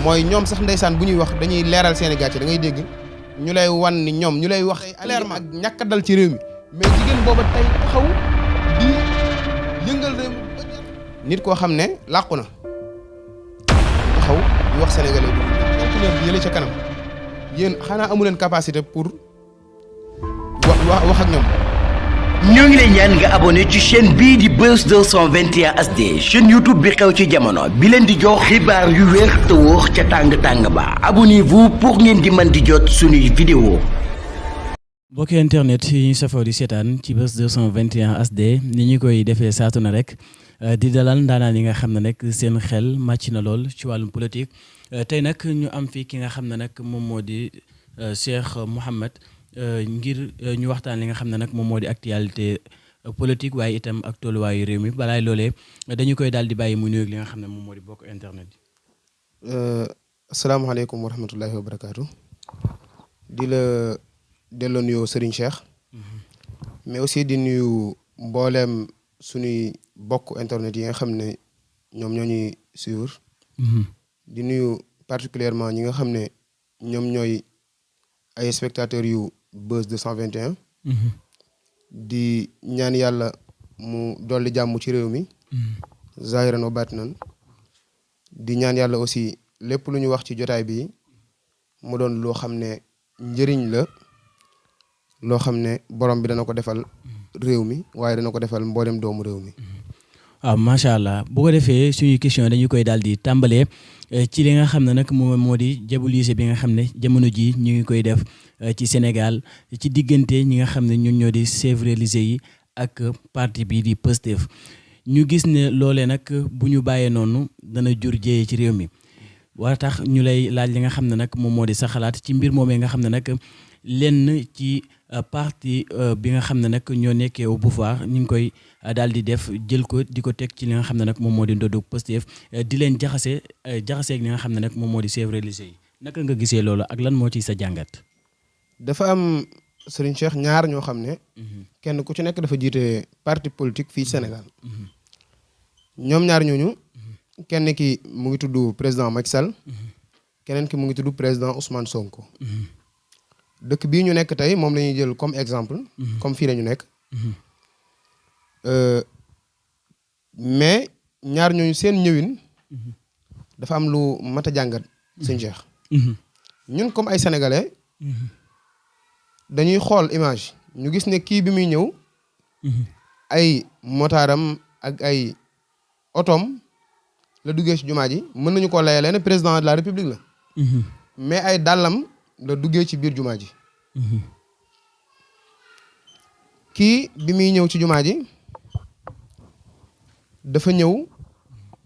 mooy ñoom sax ndeysaan bu ñuy wax dañuy leeral seeni gàcce da ngay dégg ñu lay wan ni ñoom ñu lay wax clairement ak ñàkk a dal ci réew mi mais jigéen booba tey taxaw di yëngal réew mi nit koo xam ne làqu na taxaw di wax sénégalais bi yële ca kanam yéen xanaa amu leen capacité pour wax ak ñoom. ñoo ngi lay ñaan nga abonné ci chaîne bii di Buzz 221 HD chaîne YouTube bi xew ci jamono bi leen di jox xibaar yu wér te wóor ca tàng-tàng ba abonnez-vous pour ngeen di mën di jot suñuy vidéo. mbokki internet yi ñu safoo di seetaan ci Buzz 221 HD ni ñu koy defee saatu na rek di dalal ndaanaan yi nga xam ne nag seen xel màcc na lool ci wàllum politique tey nag ñu am fii ki nga xam ne nag moom moo di Cheikh Mouhamed ngir ñu waxtaan li nga xam ne nag moom moo di actualité politique waaye itam ak tolluwaayu réew mi balaay loolee dañu koy daal di bàyyi mu nuyoog li nga xam ne moom moo di bokk internet yi. asalaamaaleykum wa rahmatullahi wa barakaatu. di la delloo nuyoo Serigne Cheikh. mais aussi di nuyu mbooleem suñuy bokk internet yi nga xam ne ñoom ñoo ñuy suivre. di nuyu particulièrement ñi nga xam ne ñoom ñooy ay spectateurs yu Buzz 221. di ñaan yàlla mu dolli jàmm ci réew mi. zahiran wa batinan di ñaan yàlla aussi lépp lu ñu wax ci jotaay bi mu doon loo xam ne njëriñ la loo xam ne borom bi dana ko defal réew mi waaye dana ko defal mboolem doomu réew mi. waaw macha allah bu ko defee suñuy question dañu koy daal di tàmbalee ci li nga xam ne nag moom moo di diaboliser bi nga xam ne jamono ji ñu ngi koy def ci Sénégal ci diggante ñi nga xam ne ñun ñoo di chefs religieux yi ak parti bi di Pastef ñu gis ne loolee nag bu ñu bàyyee noonu dana jur jéyee ci réew mi war tax ñu lay laaj li nga xam ne nag moom moo di sa xalaat ci mbir moomee nga xam ne nag lenn ci parti bi nga xam ne nag ñoo nekkee au pouvoir ñu ngi koy daal di def jël ko di ko teg ci li nga xam ne nag moom moo di ndoddu Pastef di leen jaxaseeg li nga xam ne nag moom moo di chefs religieux yi naka nga gisee loolu ak lan moo ci sa jàngat. dafa am Serigne Cheikh ñaar ñoo xam ne. kenn ku ci nekk dafa jiite parti politique fii Sénégal. ñoom ñaar ñooñu. kenn ki mu ngi tudd président Macky Sall. keneen ki mu ngi tudd président Ousmane Sonko. dëkk bii ñu nekk tey moom la ñuy jël comme exemple. comme fii la ñu nekk. mais ñaar ñooñu seen ñëwin. dafa am lu mat a jàngat. sëñ Cheikh. ñun comme ay sénégalais. dañuy xool image ñu gis ne kii bi muy ñëw. ay motaaram ak ay otoom la duggee ci jumaa ji mën nañu ko layalee ne président de la république la. mais ay dàllam la duggee ci biir jumaa ji. kii bi muy ñëw ci jumaa ji dafa ñëw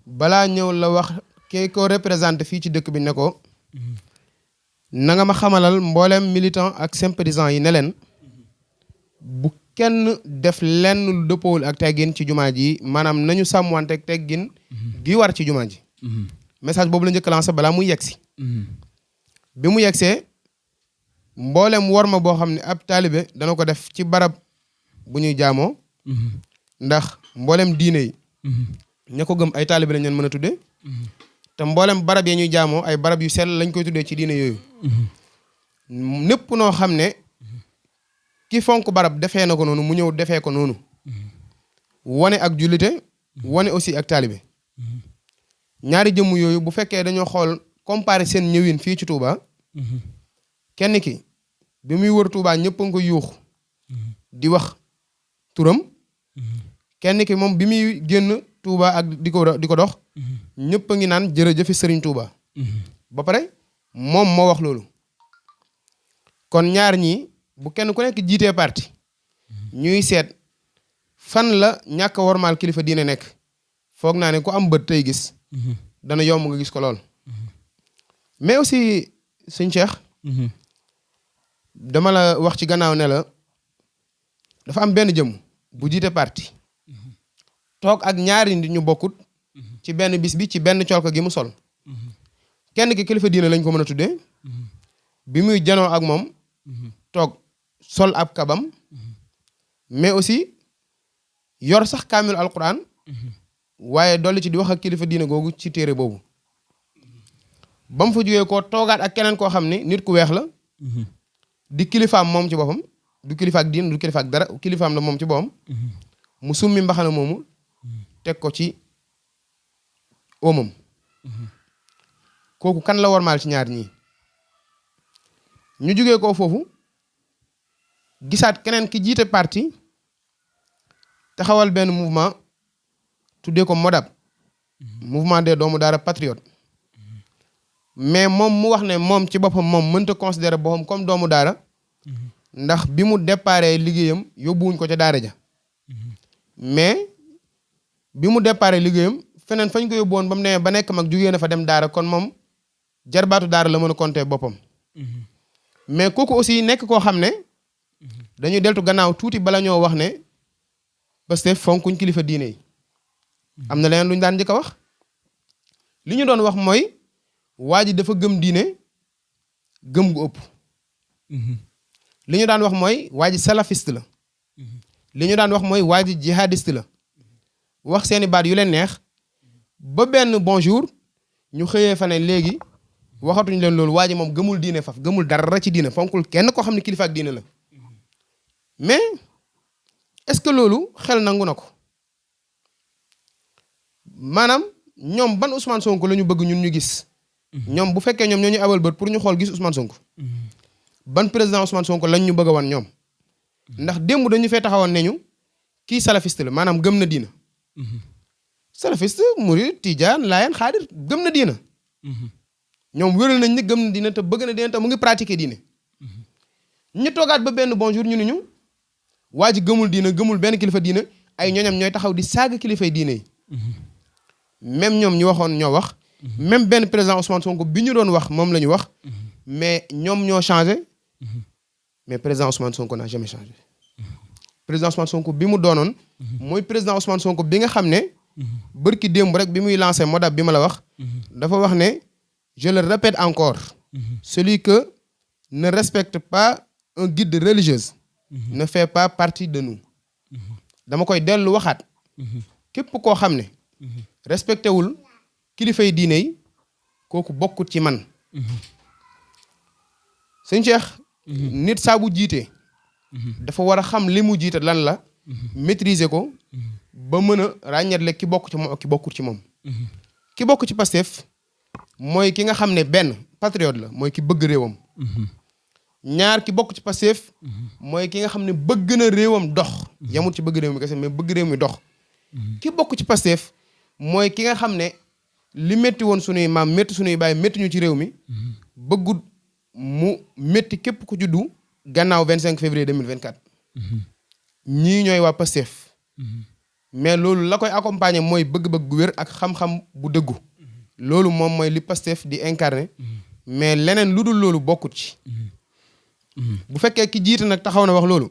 balaa ñëw la wax kii ko représenté fii ci dëkk bi ne ko na nga ma xamalal mboolem militant ak sympathisant yi ne leen bu kenn def lenn lu dëppoowul ak teggin ci jumaa ji maanaam nañu sàmmwante ak teggin gi war ci jumaa ji. message boobu la njëkk lancé balaa muy yegsi. bi mu yegsee mboolem worma boo xam ne ab taalibe dana ko def ci barab bu ñuy jaamoo. ndax mboolem diine yi. ña ko gëm ay taalibe lañ leen mën a tuddee. te mboolem barab ya ñuy jaamoo ay barab yu sell lañ koy tuddee ci diine yooyu. népp noo xam ne ki fonk barab defee na ko noonu mu ñëw defee ko noonu. wane ak jullite. wane aussi ak taalibe. ñaari jëmm yooyu bu fekkee dañoo xool comparer seen ñëwin fii ci Touba. kenn ki bi muy wër Touba ñëpp a ngi ko yuux. di wax turam. kenn ki moom bi muy génn Touba ak di ko dox. ñëpp a ngi naan jërëjëfi Serigne Touba. ba pare moom moo wax loolu. kon ñaar ñii bu kenn ku nekk jiitee parti. ñuy seet fan la ñàkk a wormaal kilifa diine nekk. foog naa ne ku am bët tey gis. dana yomb nga gis ko lool. mais aussi sëñ Cheikh. dama la wax ci gannaaw ne la dafa am benn jëm bu jiite parti. toog ak ñaari nit ñu bokkut. ci benn bis bi ci benn colko gi mu sol. kenn ki kilifa diine lañ ko mën a tuddee. bi muy janoo ak moom. toog sol ab kabam. mais aussi yor sax kaamil alquran. waaye dolli ci di wax ak kilifa diine googu ci téere boobu. ba mu fa jógee koo toogaat ak keneen koo xam ni nit ku weex la di kilifaam moom ci boppam du kilifaak diin du kilifaak dara kilifaam la moom ci boppam mu summi mbaxana moomu teg ko ci óomam kooku kan la wormaal ci ñaar ñii ñu jógee ko foofu gisaat keneen ki jiite parti taxawal benn mouvement tuddee ko MODAP mouvement des doomu daara patriote mais moom mu wax ne moom ci boppam moom mënta considérer boppam comme doomu daara ndax bi mu déparé liggéeyam yóbbuwuñ ko ca daara ja mais bi mu déparé liggéeyam feneen fañ ko yóbbu woon ba mu nee ba nekk mag jugee na fa dem daara kon moom jarbaatu daara la mën a compter boppam mais kooku aussi nekk koo xam ne dañuy deltu gannaaw tuuti bala ñoo wax ne Pastef fonkuñ kilifa diine yi am na leneen lu ñu daan njëkk a wax li ñu doon wax mooy waa ji dafa gëm diine gëm gu ëpp li ñu daan wax mooy waa ji salafiste la li ñu daan wax mooy waa ji jihadiste la wax seeni baat yu leen neex ba benn bonjour ñu xëyee fa ne léegi waxatuñ leen loolu waa ji moom gëmul diine faf gëmul dara ci diine fonkul kenn koo xam ne kilifa ak diine la mais est-ce que loolu xel nangu na ko maanaam ñoom ban Ousmane Sonko la ñu bëgg ñun ñu gis ñoom bu fekkee ñoom ñoo ñu abal bët pour ñu xool gis Ousmane Sonko ban président Ousmane Sonko lañ ñu bëgg a wan ñoom ndax démb dañu fee taxawoon ne ñu kii salafiste la maanaam gëm na diina salafiste murid tijaan laayeen xaadir gëm na diina ñoom wéral nañ ni gëm na diina te bëgg na diina te mu ngi pratiquer diine ñu toogaat ba benn bonjour ñu ni ñu waa ji gëmul diina gëmul benn kilifa diina ay ñooñam ñooy taxaw di saaga kilifay diine yi même ñoom ñu waxoon ñoo wax même benn président Ousmane Sonko bi ñu doon wax moom la ñu wax mais ñoom ñoo changé mais président Ousmane Sonko n'a jamais changé président Ousmane Sonko bi mu doonoon mooy président Ousmane Sonko bi nga xam ne bërki démb rek bi muy lancé MODAP bi ma la wax dafa wax ne je le répète encore celui que ne respecte pas un guide religieuse ne fait pas partie de nous dama koy dellu waxaat képp koo xam ne respecté wul kilifay diine yi kooku bokkut ci man sëñ Cheikh nit saa bu jiitee dafa war a xam li mu jiite lan la maîtriser ko ba mën a ràññetle ki bokk ci moom ak ki bokkut ci moom ki bokk ci Pastef mooy ki nga xam ne benn patriote la mooy ki bëgg réewam ñaar ki bokk ci Pastef mooy ki nga xam ne bëgg na réewam dox yamul ci bëgg réew mi kese mais bëgg réew mi dox ki bokk ci Pastef mooy ki nga xam ne li métti woon sunuy maam métti sunuy baay métti ñu ci réew mi bëggut mu métti képp ku juddu gannaaw 25 février 2024 ñii ñooy waa Pastef mais loolu la koy accompagner mooy bëgg-bëgg gu wér ak xam-xam bu dëggu loolu moom mooy li Pastef di incarner mais leneen lu dul loolu bokkut ci bu fekkee ki jiite nag taxaw na wax loolu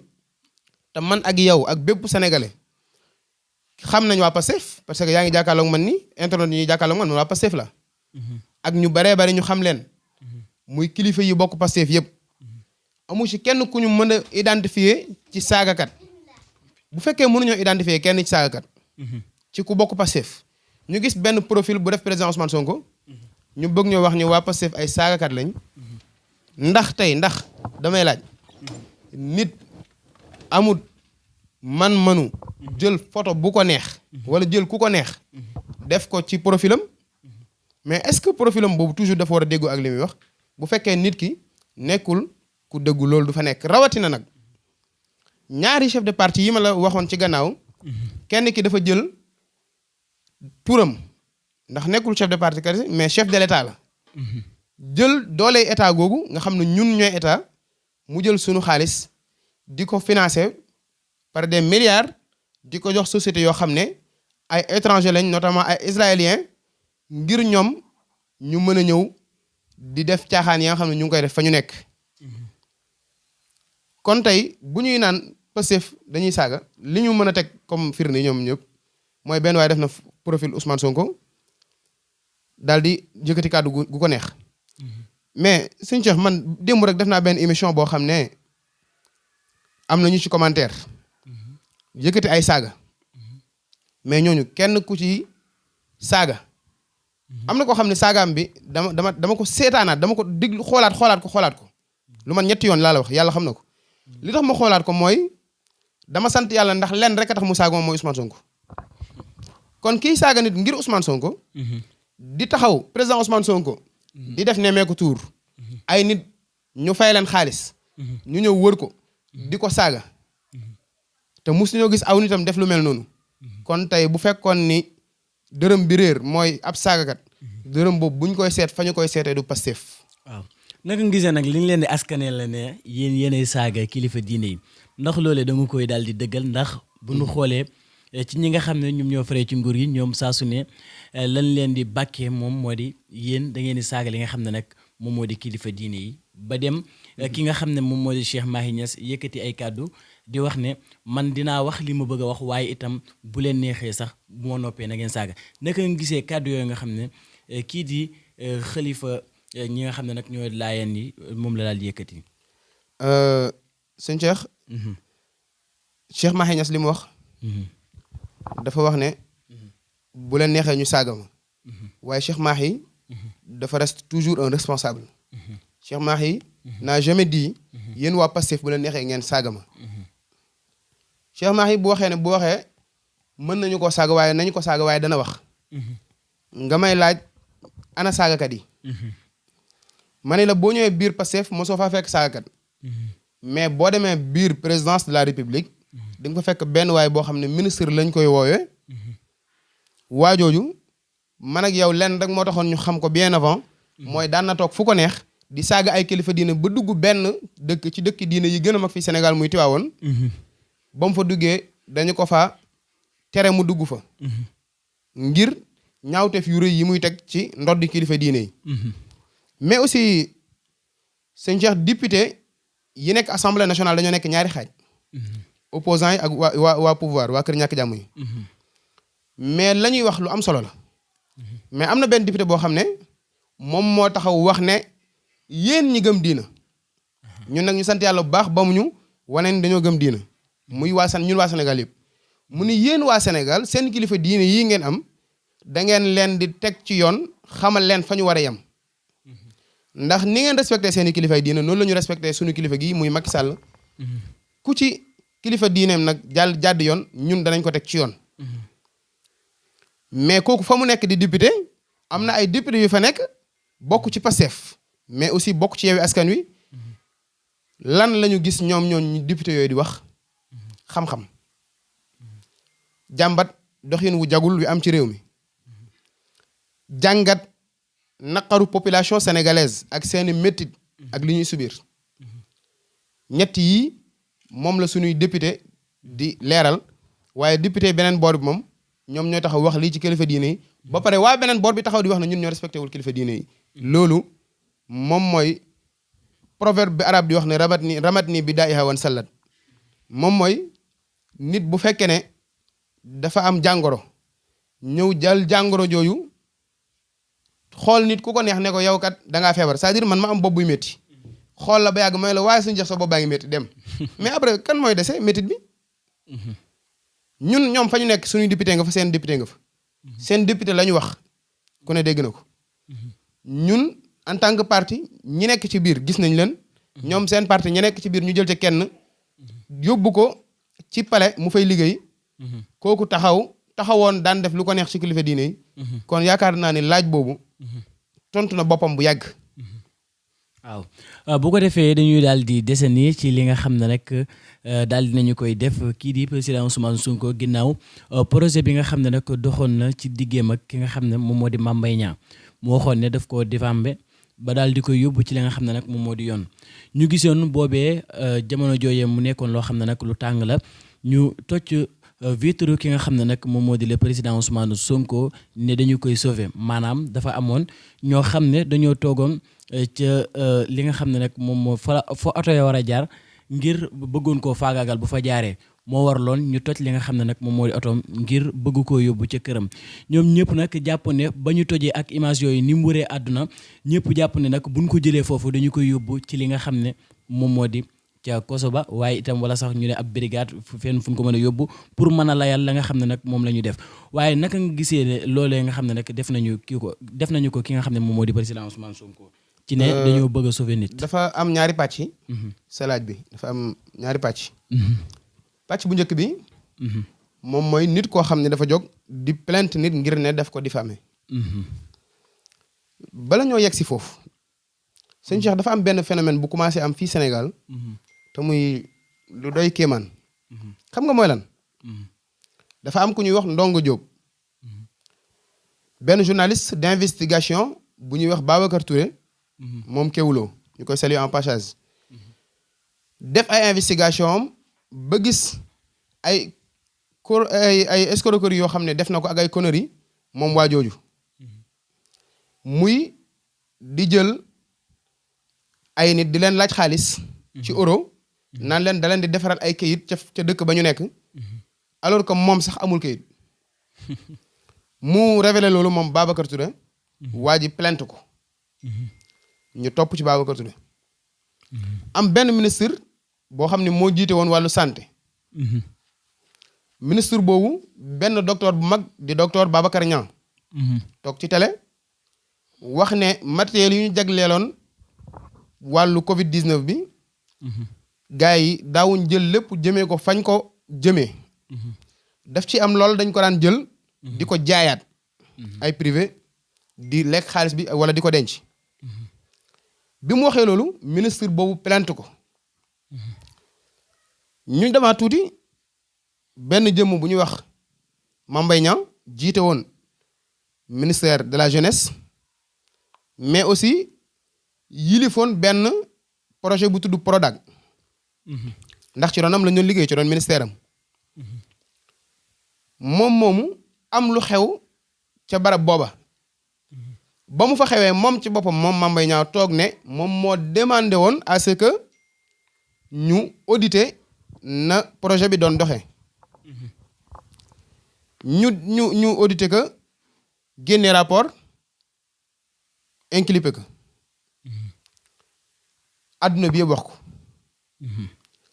te man ak yow ak bépp sénégalais xam nañ waa Pastef parce que yaa ngi jàkkaarloog man ni internet yi ñuy jàkkaarloog man waa Pastef la ak ñu baree bari ñu xam leen muy kilifa yi bokk Pastef yëpp amu ci kenn ku ñu mën a identifier ci saagakat bu fekkee mënuñoo identifier kenn ci saagakat ci ku bokk Pastef ñu gis benn profil bu def président Ousmane Sonko ñu bëgg ñoo wax ñu waa Pastef ay saagakat lañ ndax damay laaj nit amut man-manu jël photo bu ko neex wala jël ku ko neex def ko ci profilam mais est-ce que profilam boobu toujours dafa war a déggu ak li muy wax bu fekkee nit ki nekkul ku dëggu loolu du fa nekk rawatina nag ñaari chef de parti yi ma la waxoon ci gannaaw kenn ki dafa jël turam ndax nekkul chef de parti kese mais chef de l'état la jël dooley état googu nga xam ne ñun ñooy état mu jël sunu xaalis di ko financer par des milliards di ko jox société yoo xam ne ay étrangers lañ notamment ay israéliens ngir ñoom ñu mën a ñëw di def caaxaan yi nga xam ne ñu ngi koy def fa ñu nekk kon tey bu ñuy naan Pastef dañuy saaga li ñu mën a teg comme firnde ñoom ñëpp mooy benn waaye def na profil Ousmane Sonko daal di jëkkati kàddu gu ko neex mais sëñ Cheikh man démb rek def naa benn émission boo xam ne am na ñu ci commentaire yëkkati ay saaga mais ñooñu kenn ku ci saaga am na koo xam ne saagaam bi dama ko seetaanaat dama ko diglu xoolaat ko lu man 3 yoon laa la wax yàlla xam na ko li tax ma xoolaat ko mooy dama sant yàlla ndax lenn rek a tax mu saaga moom mooy Ousmane Sonko kon kii saaga nit ngir Ousmane Sonko di taxaw président Ousmane Sonko di def nemmeeku tour ay nit ñu fay leen xaalis ñu ñëw wër ko di ko saaga te mus ñoo gis aw nitam def lu mel noonu kon tey bu fekkoon ni dërëm bi réer mooy ab saagakat dërëm boobu buñ koy seet fa ñu koy seetee du Pastef. waaw naka nga gisee nag li ñu leen di askanee la ne yéenay saaga kilifa diine yi ndax loolee da nga koy daal di dëggal ndax bu ñu xoolee ci ñi nga xam ne ñoom ñoo faree ci nguur yi ñoom saa su ne lan leen di bàkkee moom moo di yéen da ngeen di saaga li nga xam ne nag moom moo di kilifa diine yi ba dem ki nga xam ne moom moo di Cheikh Mahi Niass yëkkati ay kàddu di wax ne man dinaa wax li ma bëgg a wax waaye itam bu leen neexee sax bu ma noppee na ngeen saaga naka nga gisee kàddu yooyu nga xam ne kii di xalifa ñi nga xam ne nag ñooy laayeen yi moom la daal di yëkkati. sëñ Cheikh. Cheikh Mahi Niass li mu wax. dafa wax ne bu leen neexee ñu saaga ma waaye Cheikh Mahi dafa reste toujours un responsable. Cheikh Mahi n'a jamais dit yéen waa Pastef bu leen neexee ngeen saaga ma. Cheikh Mahi bu waxee mën nañu ko saaga waaye nañu ko saaga waaye dana wax. nga may laaj ana saagakat yi. ma ne la boo ñëwee biir Pastef mosoo faa fekk saagakat. mais boo demee biir présidence de la République. di nga fa fekk benn waay boo xam ne ministre lañ koy woowee. waajooju man ak yow lenn rek moo taxoon ñu xam ko bien avant. mooy daan na toog fu ko neex. di saaga ay kilifa diine ba dugg benn dëkk ci dëkk diine yi gën a mag fii Sénégal muy Tiwaawoon. ba mu fa duggee dañu ko fa tere mu dugg fa. ngir ñaawteef yu rëy yi muy teg ci ndoddi kilifa diine yi. mais aussi sëñ Cheikh député yi nekk assemblée nationale dañoo nekk ñaari xaaj. opposants yi ak waa pouvoir waa kër ñàkk jàmm yi. mais la ñuy wax lu am solo la. mais am na benn député boo xam ne moom moo taxaw wax ne yéen ñi gëm diina. ñun nag ñu sant yàlla bu baax ba mu ñu wane ni dañoo gëm diina. muy ñun waa Sénégal yëpp. mu ni yéen waa Sénégal seen kilifa diine yii ngeen am da ngeen leen di teg ci yoon xamal leen fa ñu war a yem. ndax ni ngeen respecté seen i kilifay diine noonu la ñu respecté suñu kilifa gi muy Macky Sall. ku ci kilifa diineem nag jàdd yoon ñun danañ ko teg ci yoon. mais kooku fa mu nekk di député am na ay député yu fa nekk bokk ci Pastef mais aussi bokk ci Yewwi Askan Wi lan la ñu gis ñoom député yooyu di wax xam-xam jàmbat doxin wu jagul wi am ci réew mi jàngat naqaru population sénégalaise ak seeni métit ak li ñuy subir ñett yi moom la suñuy député di leeral waaye député beneen boor bi moom ñoom ñooy taxaw wax lii ci kilifa diine yi ba pare waa beneen boor bi taxaw di wax ne ñun ñoo respecté wul kilifa diine yi loolu moom mooy proverbe bi arab di wax ne ramat ni bi daa iha wan sallat moom mooy nit bu fekkee ne dafa am jàngoro ñëw jël jàngoro jooju xool nit ku ko neex ne ko yow kat da ngaa feebar c'est-à-dire man ma am bopp buy métti xool la ba yàgg may la waaye suñu jeex sa bopp baa ngi métti dem mais après kan mooy dese métit bi ñun ñoom fa ñu nekk suñuy député nga fa seen député nga fa seen député la ñu wax ku ne dégg na ko ñun en tant que parti ñi nekk ci biir gis nañ leen ñoom seen parti ñi nekk ci biir ñu jël ca kenn yóbbu ko ci palais mu fay liggéey kooku taxawoon daan def lu ko neex ci kilifa diine yi kon yaakaar naa ni laaj boobu tontu na boppam bu yàgg. waaw bu ko defee dañuy daal di desandi ci li nga xam ne rek daal di nañu koy def kii di président Ousmane Sonko ginnaaw projet bi nga xam ne nag doxoon na ci diggéem ak ki nga xam ne moom moo di Mame Mbaye Niang mu waxoon ne daf koo diffamé ba daal di koy yóbbu ci li nga xam ne nag moom moo di yoon ñu gisoon boobee jamono jooyee mu nekkoon loo xam ne nag lu tàng la ñu tocc vitre ki nga xam ne nag moom moo di le président Ousmane Sonko ne dañu koy sauver maanaam dafa amoon ñoo xam ne dañoo toogoon ca li nga xam ne nag moom moo fa oto ya war a jaar ngir bëggoon koo faagaagal bu fa jaaree moo waraloon ñu toj li nga xam ne nag moom moo di otoom ngir bëgg koo yóbbu ca këram ñoom ñëpp nag jàpp ne ba ñu tojee ak image yooyu ni mu wëree àdduna ñëpp jàpp ne nag buñ ko jëlee foofu dañu koy yóbbu ci li nga xam ne moom moo di ca koso ba waaye itam wala sax ñu ne ab brigade fenn fu ñu ko mën a yóbbu pour mën a layal la nga xam ne nag moom la ñu def waaye naka nga gisee ne loolee nga xam ne nag def nañu ko ki nga xam ne moom moo di président Ousmane Sonko ci ne dañoo bëgg a sauver nit. dafa am ñaari pàcc. sa laaj bi dafa am ñaari pàcc. pàcc bu njëkk bi. moom mooy nit koo xam ne dafa jóg di plainte nit ngir ne daf ko diffamer. bala ñoo yegg si foofu. sëñ Cheikh dafa am benn phénomène bu commencé am fii Sénégal. te muy lu doy kéemaan. xam nga mooy lan. dafa am ku ñuy wax Ndongo Diop. benn journaliste d'investigation bu ñuy wax Babacar Touré. moom Kewulo ñu koy saluer en passage. def ay investigation am ba gis ay escroquerie yoo xam ne def na ko ak ay conneries moom waa jooju. muy di jël ay nit di leen laaj xaalis. ci euro. naan leen da leen di defaral ay kayit ca dëkk ba ñu nekk. alors que moom sax amul kayit. mu révélé loolu moom Babacar Touré. waa ji plainte ko. ñu topp ci Babacar Touré. am benn ministre boo xam ne moo jiite woon wàllu santé. ministre boobu benn docteur bu mag di docteur Babacar Niang. toog ci télé. wax ne matériel yu ñu jagleeloon wàllu Covid 19 bi. gars yi daawuñ jël lépp jëmee ko fañ ko jëmee. daf ci am lool dañ ko daan jël. di ko jaayaat. ay privé di lekk xaalis bi wala di ko denc. bi mu waxee loolu ministre boobu plainte ko. ñu demaat tuuti benn jëmm bu ñuy wax Mame Mbaye Niang jiite woon ministère de la jeunesse. mais aussi yilifoon benn projet bu tudd Prodac. ndax ci ronam la ñu liggéey ci doon ministère am. moom moomu am lu xew ca barab booba. ba mu fa xewee moom ci boppam moom Mame Mbaye Niang toog ne moom moo demandé woon à ce que ñu auditer na projet bi doon doxee. ñu auditer que génne rapport. inculpé ko adduna bi yëpp wax ko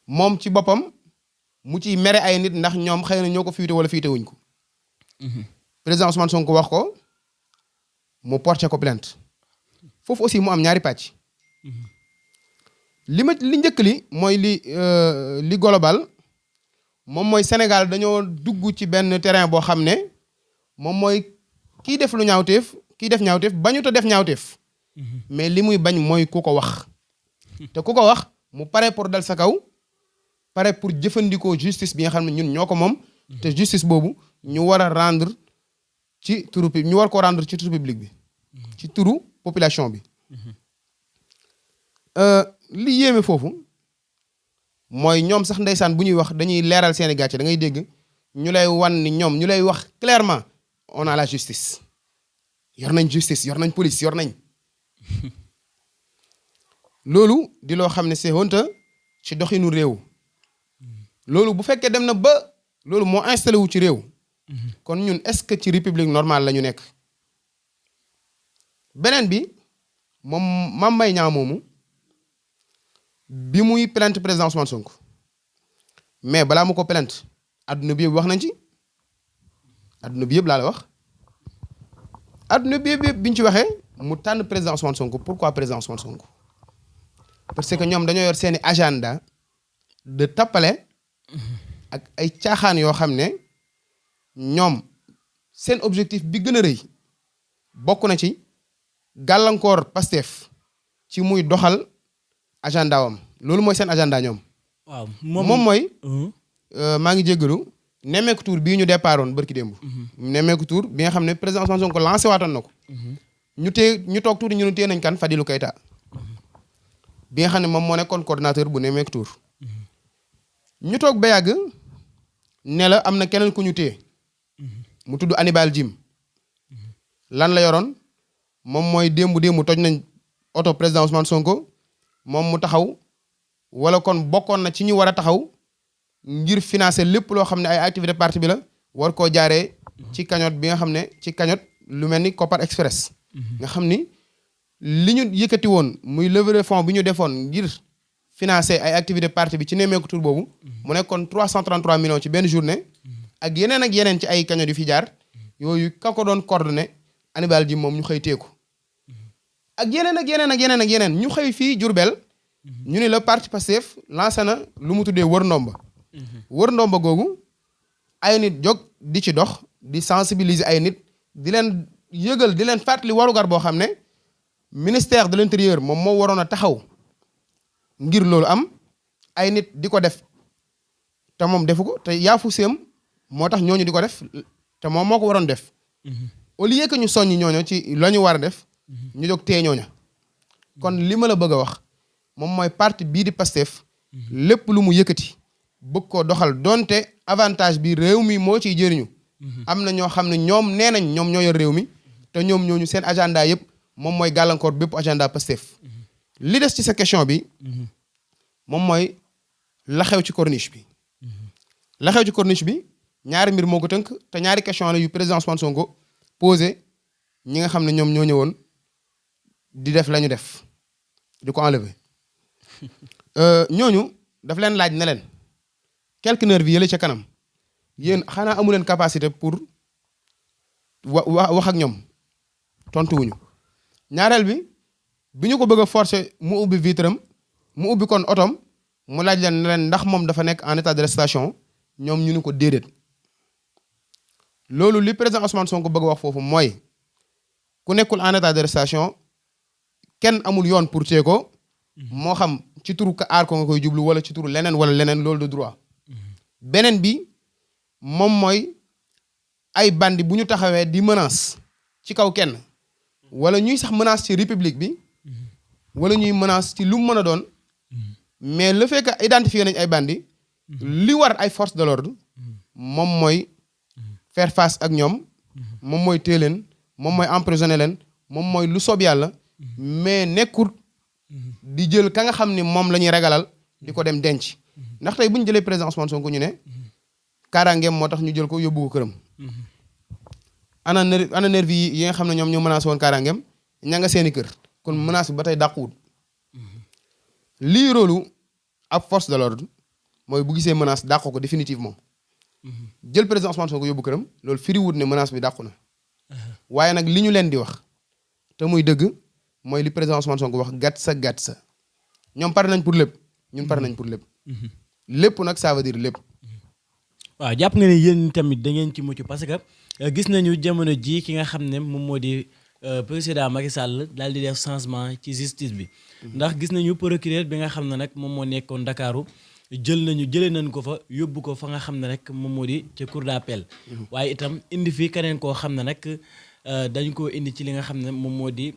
moom ci boppam mu ciy mere ay nit ndax ñoom xëy na ñoo ko fiite wala fiite wuñ ko président Ousmane Sonko wax ko mu porté ko plainte foofu aussi mu am ñaari pàcc li njëkk li mooy li global moom mooy Sénégal dañoo dugg ci benn terrain boo xam ne moom mooy kiy def lu ñaawteef kii def ñaawteef bañu ta def ñaawteef mais li muy bañ mooy ku ko wax te ku ko wax mu pare pour dal sa kaw pare pour jëfandikoo justice bi nga xam ne ñun ñoo ko moom te justice boobu ñu war a rendre ci turu ñu war ko rendre ci turu public bi ci turu population bi li yéeme foofu mooy ñoom sax ndeysaan bu ñuy wax dañuy leeral seeni gàcce da ngay dégg ñu lay wan ni ñoom ñu lay wax clairement on a la justice yor nañ justice yor nañ police yor nañ loolu di loo xam ne c'est honte ci doxinu réew loolu bu fekkee dem na ba loolu moo installé wu ci réew kon ñun est-ce que ci république normale la ñu nekk beneen bi moom Mame Mbaye Niang moomu bi muy plainte président Ousmane Sonko mais balaa mu ko plainte adduna bi yëpp wax nañ ci adduna bi yëpp laa la wax adduna bi yëpp bi ñu ci waxee mu tànn président Ousmane Sonko pourquoi président Ousmane Sonko parce que ñoom dañoo yor seeni agenda de tappale ak ay caaxaan yoo xam ne ñoom seen objectif bi gën a rëy bokk na ci gàllankoor Pastef ci muy doxal agenda wam loolu mooy seen agenda ñoom. waaw moom mooy. maa ngi jéggalu nemmeeku tour bii ñu départoon barki démb. nemmeeku tour bi nga xam ne président Ousmane Sonko lancé waatoon na ko. ñu toog tuuti ñu téye nañ kan Fadilou Keita bi nga xam ne moom moo nekkoon coordonnateur bu nemmeeku tour ñu toog ba yàgg ne la am na keneen ku ñu téye mu tudd Hannibal Djim lan la yoroon moom mooy démb toj nañ oto président Ousmane Sonko moom mu taxaw wala kon bokkoon na ci ñu war a taxaw ngir financer lépp loo xam ne ay activité parti bi la war koo jaaree ci cagnotte bi nga xam ne ci cagnotte lu mel ni Kopar Express nga xam ni li ñu yëkkati woon muy levée de fonds bi ñu defoon ngir financer ay activité parti bi ci nemmeeku tur boobu mu nekkoon 333 millions ci benn journée ak yeneen ci ay cagnotte yu fi jaar yooyu ka ko doon coordonné Hannibal Djim moom ñu xëy teeku ak yeneen ñu xëy fii Diourbel ñu ne le parti Pastef lancé na lu mu tuddee wër ndomba googu ay nit jóg di ci dox di sensibiliser ay nit di leen yëgal di leen fàttali warugar boo xam ne ministère de l'intérieur moom moo waroon a taxaw ngir loolu am ay nit di ko def te moom defu ko te yaafu séem moo tax ñooñu di ko def te moom moo ko waroon def au lieu que ñu soññi ñooñu ci la ñu war a def ñu jóg tee ñooña kon li ma la bëgg a wax moom mooy parti bii di Pastef lépp lu mu yëkkati bëgg koo doxal donte avantage bi réew mi moo ciy jëriñu am na ñoo xam ne ñoom nee nañ ñoom ñoo yor réew mi te ñoom ñooñu seen agenda yëpp moom mooy gàllankoor bépp agenda Pastef li des ci sa question bi moom mooy la xew ci corniche bi la xew ci corniche bi ñaari mbir moo ko tënk te ñaari question la yu président Ousmane Sonko posé ñi nga xam ne ñoom ñoo ñëwoon di def la ñu def di ko enlever ñooñu daf leen laaj ne leen quelques nervis yële ca kanam yéen xanaa amu leen capacité pour wax ak ñoom tontuwuñu ñaareel bi ñu ko bëgg a forcer mu ubbi vitram mu ubbi kon otom mu laaj leen ne leen ndax moom dafa nekk en état d'arrestation ñoom ñu ni ko déedéet loolu li président Ousmane Sonko bëgg a wax foofu mooy ku nekkul en état d'arrestation kenn amul yoon pour téye ko moo xam ci turu ka aar ko nga koy jublu wala ci turu leneen wala leneen loolu de droit beneen bi moom mooy ay bandi bu ñu taxawee di menace ci kaw kenn wala ñuy sax menace ci république bi wala ñuy menace ci lu mu mën a doon mais le fait que identifier nañ ay bandi li war ay force de l'ordre moom mooy faire face ak ñoom moom mooy téye leen moom mooy emprisonner leen moom mooy lu soob yàlla mais nekkul di jël ka nga xam ni moom la ñuy ragalal di ko dem denc ndax tey bu ñu jëlee président Ousmane Sonko ñu ne kaaraangeem moo tax ñu jël ko yóbbu ko këram ana nervi yi nga xam ne ñoom ñoo menacé woon kaaraangeem ña nga seeni kër kon menace bi ba tey dàquwut lii rôlu ab force de l'ordre mooy bu gisee menace dàqu ko définitivement jël président Ousmane Sonko yóbbu këram loolu firiwut ne menace bi dàqu na waaye nag li ñu leen di wax te muy dëgg mooy li président Ousmane Sonko wax gàtt sa ñoom pare nañ pour lépp ñun pare nañ pour lépp lépp nag ça veut dire lépp. waaw jàpp nga ne yéen tamit da ngeen ci mucc parce que gis nañu jamono ji ki nga xam ne moom moo di président Macky Sall daal di def changement ci justice bi ndax gis nañu procureur bi nga xam ne nag moom moo nekkoon Ndakaaru jëlee nañ ko fa yóbbu ko fa nga xam ne rek moom moo di ca cour d'appel waaye itam indi fi keneen koo xam ne nag dañ koo indi ci li nga xam ne moom moo di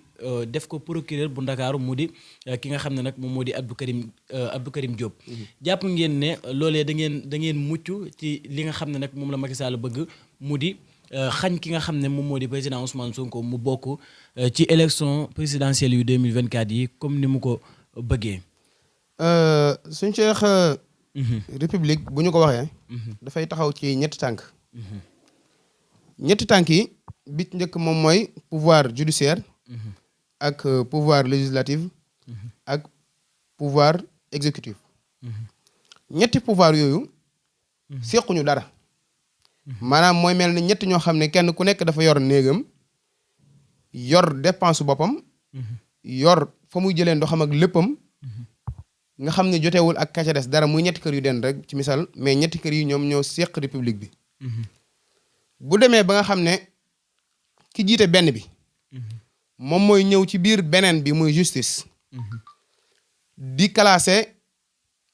def ko procureur bu Ndakaaru mu di ki nga xam ne nag moom moo di Abdou Karim Diop jàpp ngeen ne loolee da ngeen mucc ci li nga xam ne nag moom la Macky Sall bëgg mu di xañ ki nga xam ne moom moo di président Ousmane Sonko mu bokk ci élection présidentielle yu 2024 yi comme ni mu ko bëggee suñ Cheikh république bu ñu ko waxee dafay taxaw ci ñetti tànk yi bi ci njëkk moom mooy pouvoir judiciaire ak pouvoir législatif ak pouvoir exécutif ñetti pouvoir yooyu sequñu dara maanaam mooy mel ni ñetti ñoo xam ne kenn ku nekk dafa yor néegam yor dépense boppam yor fa muy jëlee ndoxam ak léppam nga xam ne jotewul ak ka ca des dara muy ñetti kër yu den rek ci misaal mais ñetti kër yi ñoom ñoo seq république bi bu demee ba nga xam ne ki jiite benn bi moom mooy ñëw ci biir beneen bi muy justice di classer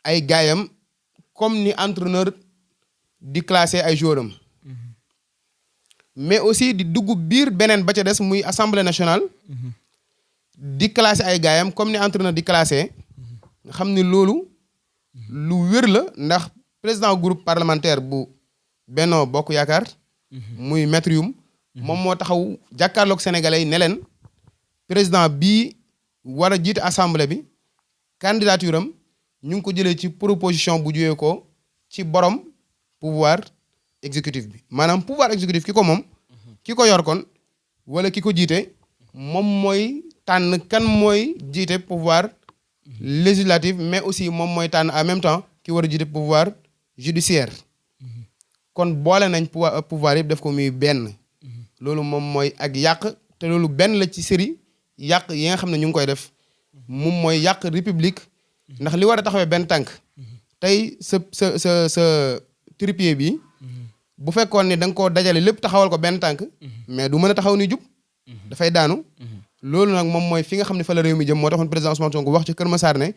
ay gaayam comme ni entraîneur di classer ay joueuram mais aussi di dugg biir beneen ba ca des muy assemblée nationale di classer ay gaayam comme ni entraîneur di classer nga xam ni loolu lu wér la ndax président groupe parlementaire bu Benno Bokk Yaakaar muy Maître Youm moom moo taxaw jàkkaarloog sénégalais yi ne leen président bii war a jiite assemblée bi candidature am ñu ngi ko jëlee ci proposition bu jógee ko ci borom pouvoir exécutif bi maanaam pouvoir exécutif ki ko moom ki ko yor kon wala ki ko jiite moom mooy tànn kan mooy jiite pouvoir législative mais aussi moom mooy tànn en même temps ki war a jiite pouvoir judiciaire kon boole nañ pouvoir yëpp def ko muy benn loolu moom mooy ak yàq te loolu benn la ci série yàq yi nga xam ne ñu ngi koy def moom mooy yàq république ndax li war a taxawee benn tànk tey sa tripier bi bu fekkoon ni da nga koo dajale lépp taxawal ko benn tànk mais du mën a taxaw ni jub dafay daanu loolu nag moom mooy fi nga xam ne fa la réew mi jëm moo taxoon président Ousmane Sonko wax ci Kër Massar ne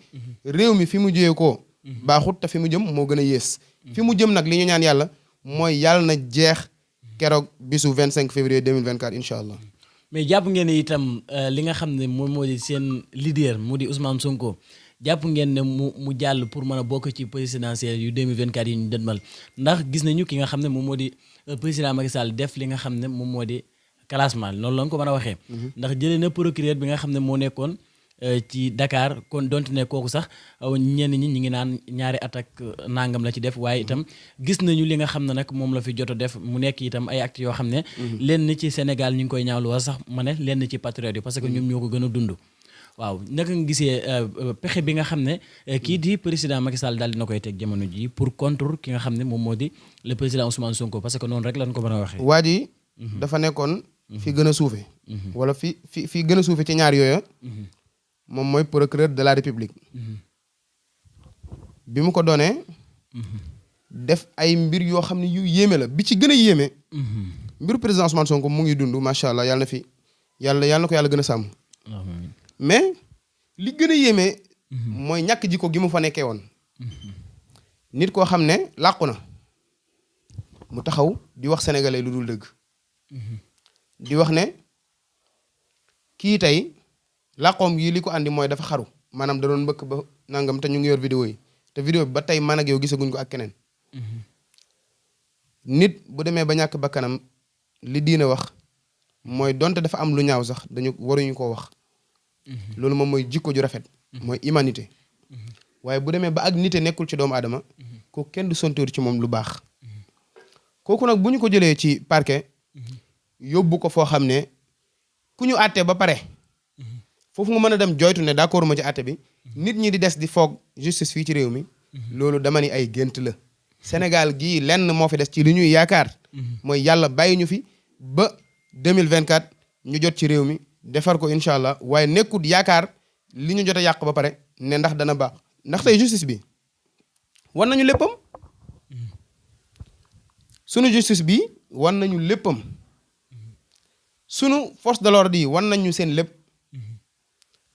réew mi fi mu jógee koo baaxut te fi mu jëm moo gën a yées fi mu jëm nag li ñu ñaan yàlla mooy yàlla na jeex keroog bisu 25 février 2024 incha allah. mais jàpp ngeen ne itam li nga xam ne moom moo di seen leader mu di Ousmane Sonko jàpp ngeen ne mu jàll pour mën a bokk ci présidentielle yu 2024 yi ñu dënmal ndax gis nañu ki nga xam ne moom moo di président Macky Sall def li nga xam ne moom moo di classement noonu la nga ko mën a waxee. ndax jëlee na procureur bi nga xam ne moo nekkoon ci Dakar kon donte ne kooku sax ñenn ñi ñu ngi naan ñaari at ak nangam la ci def waaye itam gis nañu li nga xam ne nag moom la fi jot a def mu nekk itam ay actes yoo xam ne. lenn ci Sénégal ñu ngi koy ñaawlu wala sax ma ne lenn ci patriote yi parce que ñoom ñoo ko gën a dund. waaw naka nga gisee pexe bi nga xam ne kii di président Macky Sall daal dina koy teg jamono ji pour contre ki nga xam ne moom moo di le président Ousmane Sonko parce que noonu rek lañ ko mën a waxee. waa ji dafa nekkoon fi gën a suufe wala fi gën a suufe ci ñaar yooya moom mooy procureur de la République bi mu ko doonee def ay mbir yoo xam ne yu yéeme la bi ci gën a yéeme mbiru président Ousmane Sonko mu ngi dund macha allah yàlla na fi yàlla na ko yàlla gën a sàmm mais li gën a yéeme mooy ñàkk jikko gi mu fa nekkee woon nit koo xam ne làqu na mu taxaw di wax sénégalais lu dul dëgg di wax ne kii tey làqoom yi li ko andi mooy dafa xaru maanaam da doon mbëkk ba nangam te ñu ngi yor vidéo yi te vidéo bi ba tey man ak yow gisaguñ ko ak keneen nit bu demee ba ñàkk bakkanam li diine wax mooy donte dafa am lu ñaaw sax waruñu koo wax loolu moom mooy jikko ju rafet mooy humanité waaye bu demee ba ak nite nekkul ci doomu aadama ko kenn du sontóor ci moom lu baax kooku nag bu ñu ko jëlee ci parquet yóbbu ko foo xam ne ku ñu àtte ba pare foofu nga mën a dem joytu ne d'accord ma ci àtte bi nit ñi di des di foog justice fii ci réew mi loolu dama ni ay gént la Sénégal gii lenn moo fi des ci li ñuy yaakaar mooy yàlla bàyyi ñu fi ba 2024 ñu jot ci réew mi defar ko incha allah waaye nekkut yaakaar li ñu jot a yàq ba pare ne ndax dana baax ndax tey justice bi wan nañu léppam sunu justice bi wan nañu léppam sunu force de l'ordre yi wan nañu seen lépp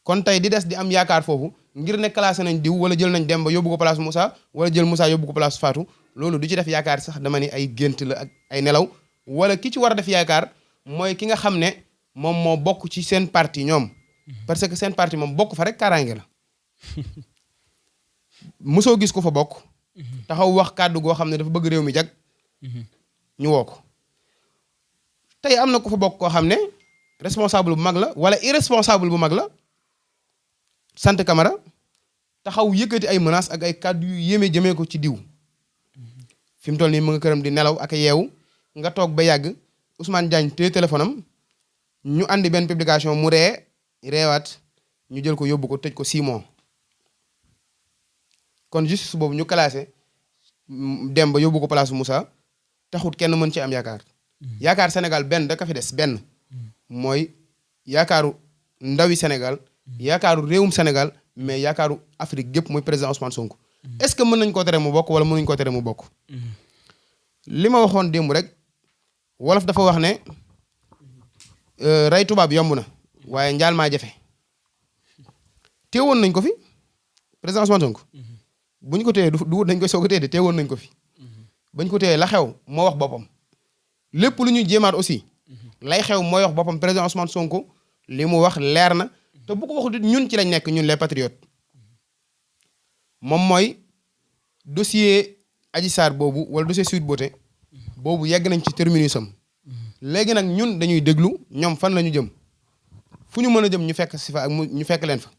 kon tey di des di am yaakaar foofu ngir ne classé nañ diw wala jël nañ Demba yóbbu ko place Moussa wala jël Moussa yóbbu ko place Fatou loolu du ci def yaakaar sax dama ni ay gént la ak ay nelaw wala ki ci war a def yaakaar mooy ki nga xam ne moom moo bokk ci seen parti ñoom parce que seen parti moom bokk fa rek kaaraange la mosoo gis ko fa bokk taxaw wax kàddu goo xam ne dafa bëgg réew mi jag ñu woo ko tey am na ko fa bokk koo xam ne responsable bu mag la wala irresponsable bu mag la sant Camara taxaw yëkkati ay menaces ak ay kàddu yu yéeme jëmee ko ci diw fi mu toll nii mu nga këram di nelaw ak yeewu nga toog ba yàgg Ousmane Diagne téye téléphone am ñu andi benn publication mu reewaat ñu jël ko yóbbu ko tëj ko 6 mois kon justice boobu ñu classé dem ba yóbbu ko place Moussa taxut kenn mën ci am yaakaar yaakaar Sénégal benn da ka fi des benn mooy yaakaaru ndawi Sénégal yaakaaru réewum Sénégal mais yaakaaru Afrique gépp mooy président Ousmane Sonko est-ce que mën nañ koo tere mu bokk wala mënuñ koo tere mu bokk li ma waxoon démb rek wolof dafa wax ne rey tubaab yomb na waaye njaal maa jafe teewoon nañ ko fi président Ousmane Sonko buñ ko téyee du dañ koy soog a téye de teewoon nañ ko fi bañ ko téyee la xew moo wax boppam lépp lu ñuy jéemaat aussi lay xew mooy wax boppam président Ousmane Sonko li mu wax leer na te bu ko waxut ñun ci lañ nekk ñun les patriotes moom mooy dossier Adji Sarr boobu wala dossier Sweet Beauté boobu yegg nañ ci terminus am léegi nag ñun dañuy déglu ñoom fan la ñu jëm fu ñu mën a jëm ñu fekk si fa ak ñu fekk leen fa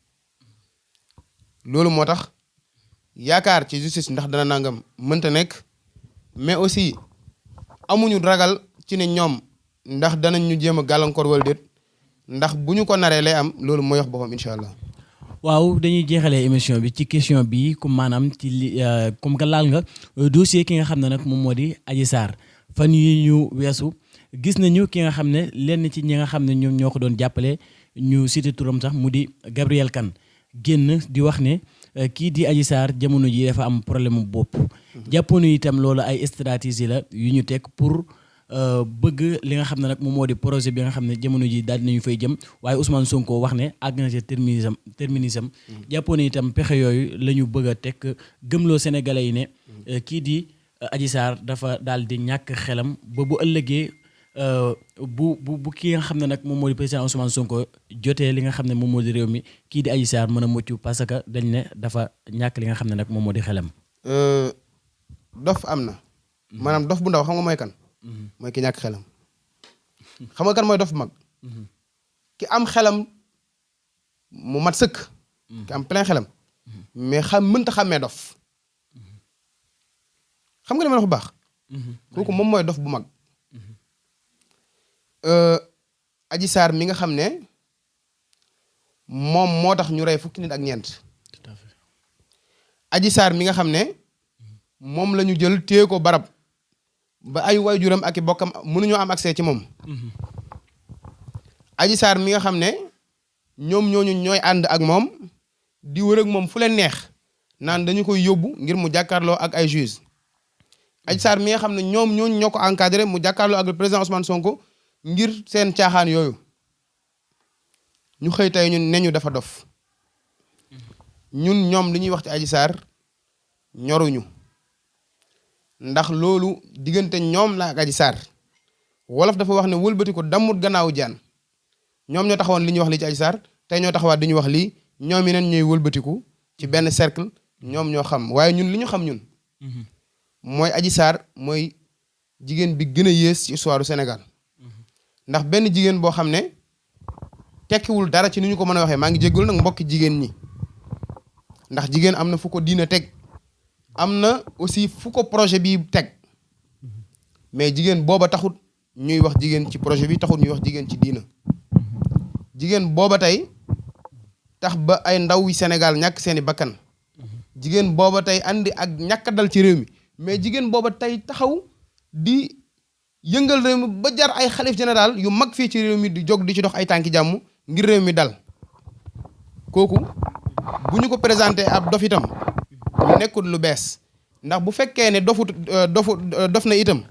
loolu moo tax yaakaar ci justice ndax dana nangam mënta nekk mais aussi amuñu ragal ci ne ñoom ndax danañ ñu jéem a gàllankoor wala déet ndax bu ñu ko naree lay am loolu mooy wax boppam incha allah. waaw dañuy jeexalee émission bi ci question bi comme maanaam ci li comme que laal nga dossier ki nga xam ne nag moom moo di Adji Sarr fan yi ñu weesu gis nañu ki nga xam ne lenn ci ñi nga xam ne ñoom ñoo ko doon jàppale ñu cité turam sax mu di Gabriel Kane génn di wax ne kii di Adji Sarr jamono ji dafa am problème mu bopp. jàppoonu itam loolu ay stratégie la yu ñu teg pour bëgg li nga xam ne nag moom moo di projet bi nga xam ne jamono ji daal dinañu fay jëm waaye Ousmane Sonko wax ne àgg na ci terminisme jàppoonu itam pexe yooyu la ñu bëgg a teg gëmloo sénégalais yi ne kii di Adji Sarr dafa daal di ñàkk xelam ba bu ëllëgee bu ki nga xam ne nag moom moo di président Ousmane Sonko jotee li nga xam ne moom moo di réew mi kii di Adji Sarr mën a mucc parce que dañ ne dafa ñàkk li nga xam ne nag moom moo di xelam. dof am na maanaam dof bu ndaw xam nga mooy kan. mooy ki ñàkk xelam. xam nga kan mooy dof bu mag. ki am xelam mu mat sëkk. ki am plein xelam. mais mënta xàmmee dof. xam nga li ma wax bu baax. kooku moom mooy dof bu mag. Adji Sarr mi nga xam ne moom moo tax ñu rey fukki nit ak ñeent. tout à fait. Adji Sarr mi nga xam ne moom la ñu jël téye ko barab ba ay waajuram ak i bokkam mënuñoo am accès ci moom. Adji Sarr mi nga xam ne ñoom ñooñu ñooy ànd ak moom di wër ak moom fu leen neex naan dañu koy yóbbu ngir mu jàkkaarloo ak ay juge. Adji Sarr mi nga xam ne ñoom ñooñu ñoo ko encadré mu jàkkaarloo ak le président Ousmane Sonko ngir seen caaxaan yooyu ñu xëy tey ñun ne ñu dafa dof ñun ñoom li ñuy wax ci Adji Sarr ñoruñu ndax loolu diggante ñoom la ak Adji Sarr wolof dafa wax ne wëlbati ko dammut gannaawu jaan ñoom ñoo taxawoon li ñuy wax lii ci Adji Sarr tey ñoo taxawaat di ñu wax lii ñoom yeneen ñooy wëlbatiku ci benn cercle ñoom ñoo xam waaye ñun li ñu xam ñun mooy Adji Sarr mooy jigéen bi gën a yées ci histoire du Sénégal ndax benn jigéen boo xam ne tekkiwul dara ci ni ñu ko mën a waxee maa ngi jéggul nag mbokki jigéen ñi ndax jigéen am na fu ko diina teg am na aussi fu ko projet bi teg mais jigéen booba taxut ñuy wax jigéen ci projet bi taxut ñuy wax jigéen ci diina jigéen booba tey tax ba ay ndaw yi Sénégal ñàkk seeni bakkan jigéen booba tey andi ak ñàkk dal ci réew mi mais jigéen booba tey taxaw di yëngal réew mi ba jar ay xalif général yu mag fii ci réew mi di jóg di ci dox ay tànki jàmm ngir réew mi dal kooku bu ñu ko présenté ab dof itam nekkul lu bees ndax bu fekkee ne dof na itam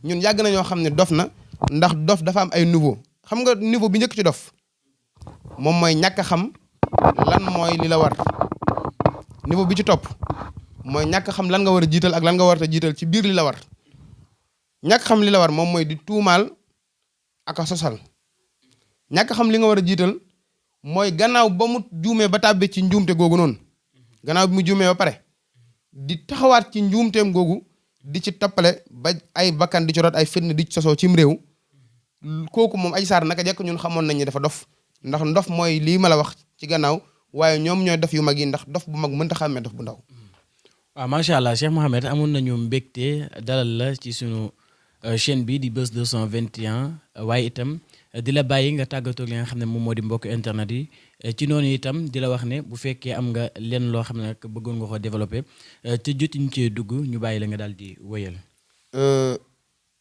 ñun yàgg nañoo xam ne dof na ndax dof dafa am ay niveau xam nga niveau bi njëkk ci dof moom mooy ñàkk a xam lan mooy li la war niveau bi ci topp mooy ñàkk xam lan nga war a jiital ak lan nga war a jiital ci biir li la war ñàkk xam li la war moom mooy di tuumaal ak a sosal ñàkk xam li nga war a jiital mooy gannaaw ba mu juumee ba tàbbi ci njuumte googu noonu gannaaw bi mu juumee ba pare di taxawaat ci njuumteem googu di ci toppale ba ay bakkan di ci rot ay fitna di ci sosoo cim réew kooku moom Adji Sarr naka jekk ñun xamoon nañ ne dafa dof ndax ndof mooy lii ma la wax ci gannaaw waaye ñoom ñooy dof yu mag yi ndax dof bu mag mënta xàmmee dof bu ndaw. waaw macha allah Cheikh Mouhamed amoon nañu mbégte dalal la ci sunu chaîne bi di Buzz 221 waaye itam di la bàyyi nga tàggatoo li nga xam ne moom moo di mbokk internet yi ci noonu itam di la wax ne bu fekkee am nga lenn loo xam ne nag bëggoon nga ko développé te jotuñ cee dugg ñu bàyyi la nga daal di wëyal.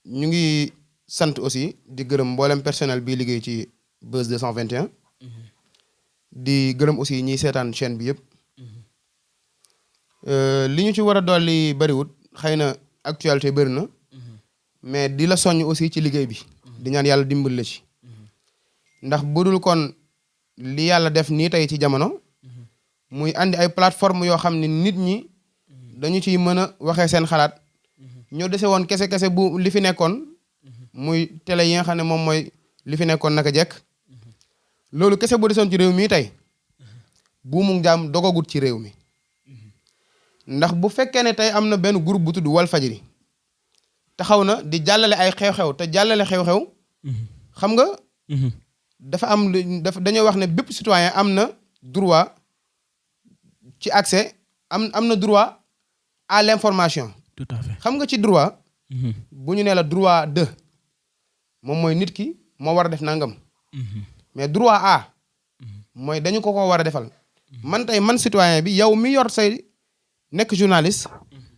ñu ngi sant aussi di gërëm mboolem personnel bi liggéey ci Buzz 221. di gërëm aussi ñiy seetaan chaîne bi yëpp. li ñu ci war a dolli bëriwut xëy na actualité bëri na. mais di la soññ aussi ci liggéey bi. di ñaan yàlla dimbal la ci. ndax budul kon li yàlla def nii tey ci jamono. muy andi ay plateforme yoo xam ne nit ñi dañu ciy mën a waxee seen xalaat. ñoo dese woon kese bu li fi nekkoon. muy télé yi nga xam ne moom mooy li fi nekkoon naka jekk. loolu kese bu desoon ci réew mi tey buumu jaam dogagut ci réew mi. ndax bu fekkee ne tey am na benn groupe bu tudd Walfadjri taxaw na di jàllale ay xew-xew te jàllale xew-xew. xam nga. dafa am dañoo wax ne bépp citoyen am na droit ci accès am na droit à l'information. tout à fait xam nga ci droit. bu ñu nee la droit de moom mooy nit ki moo war a def nangam. mais droit à mooy dañu ko war a defal man tey man citoyen bi yow mi yor say nekk journaliste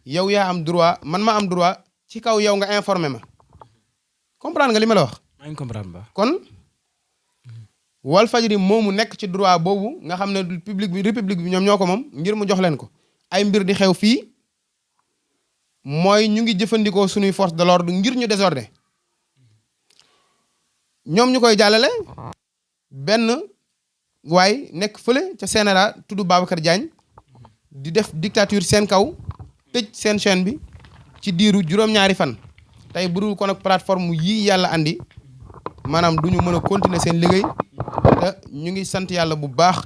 yow yaa am droit man ma am droit ci kaw yow nga informer ma comprendre nga li ma la wax. maa ngi comprendre ba. kon Walfadjri moomu nekk ci droit boobu nga xam ne public bi république bi ñoom ñoo ko moom ngir mu jox leen ko ay mbir di xew fii mooy ñu ngi jëfandikoo suñuy force de l'ordre ngir ñu désordre ñoom ñu koy jàllale benn waaye nekk fële ca CNRA tudd Babacar Diagne di def dictature seen kaw tëj seen chaîne bi ci diiru juróom-ñaari fan tey budul kon ak plateforme yii yàlla andi maanaam du ñu mën a continuer seen liggéey te ñu ngi sant yàlla bu baax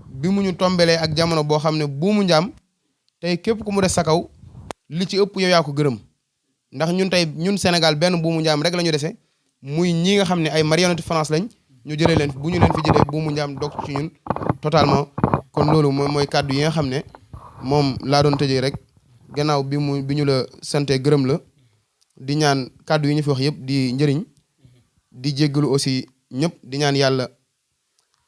bi mu ñu tombelee ak jamono boo xam ne buumu njaam tey képp ku mu des sa kaw li ci ëpp yow yaa ko gërëm ndax ñun tey ñun Sénégal benn buumu njaam rek la ñu dese muy ñi nga xam ne ay marionnette France lañ ñu jëlee leen bu ñu leen fi jëlee buumu njaam dog ci ñun totalement kon loolu mooy kàddu yi nga xam ne moom laa doon tëjee rek gannaaw bi ñu la sante gërëm la di ñaan kàddu yi ñu fi wax yëpp di njëriñ di jéggalu aussi ñëpp di ñaan yàlla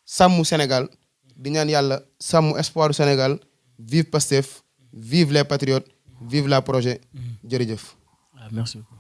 sàmm Sénégal di ñaan yàlla sàmm espoir du Sénégal vive Pastef vive les patriotes vive la projet jërëjëf. Merci beaucoup.